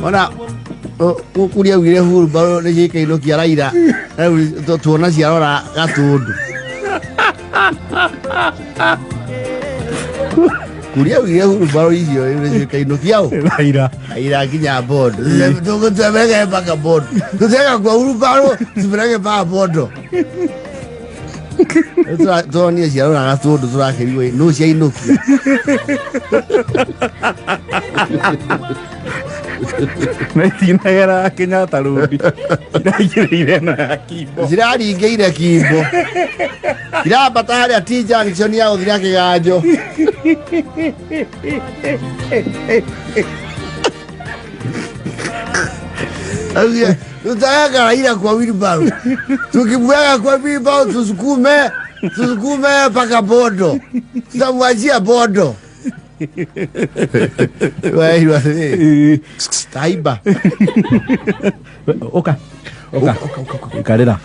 Ona kuria augire hurumbarũ nĩ ciĩkainũkia Raila. Rĩu tuona ciarora Gatũndũ. Kuria augire hurumbarũ icio rĩu nĩ ciĩkainũkia ũ? Raila. Raila nginya Bondo. Tupeleke mpaka Bondo. Tuteka kwa hurumbarũ tupeleke mpaka Bondo. Turonie ciarora Gatũndũ tũrakĩrigwo nũ ciainũkia. Na itinagera Kenyatta Road. Iraingĩrĩire ĩno ya Kimbo. Ciraringĩire Kimbo. Irambata harĩa T junction ya gũthiĩ na kĩganjo. Augire, tutaweka Raila kwa wheelbarrow. Tukimweka kwa wheelbarrow tusukume, tusukume mpaka Bondo. Tutamwachia Bondo. Weirwo atĩrĩrĩ, taimba. Ũka. Ũka. Ikarĩra.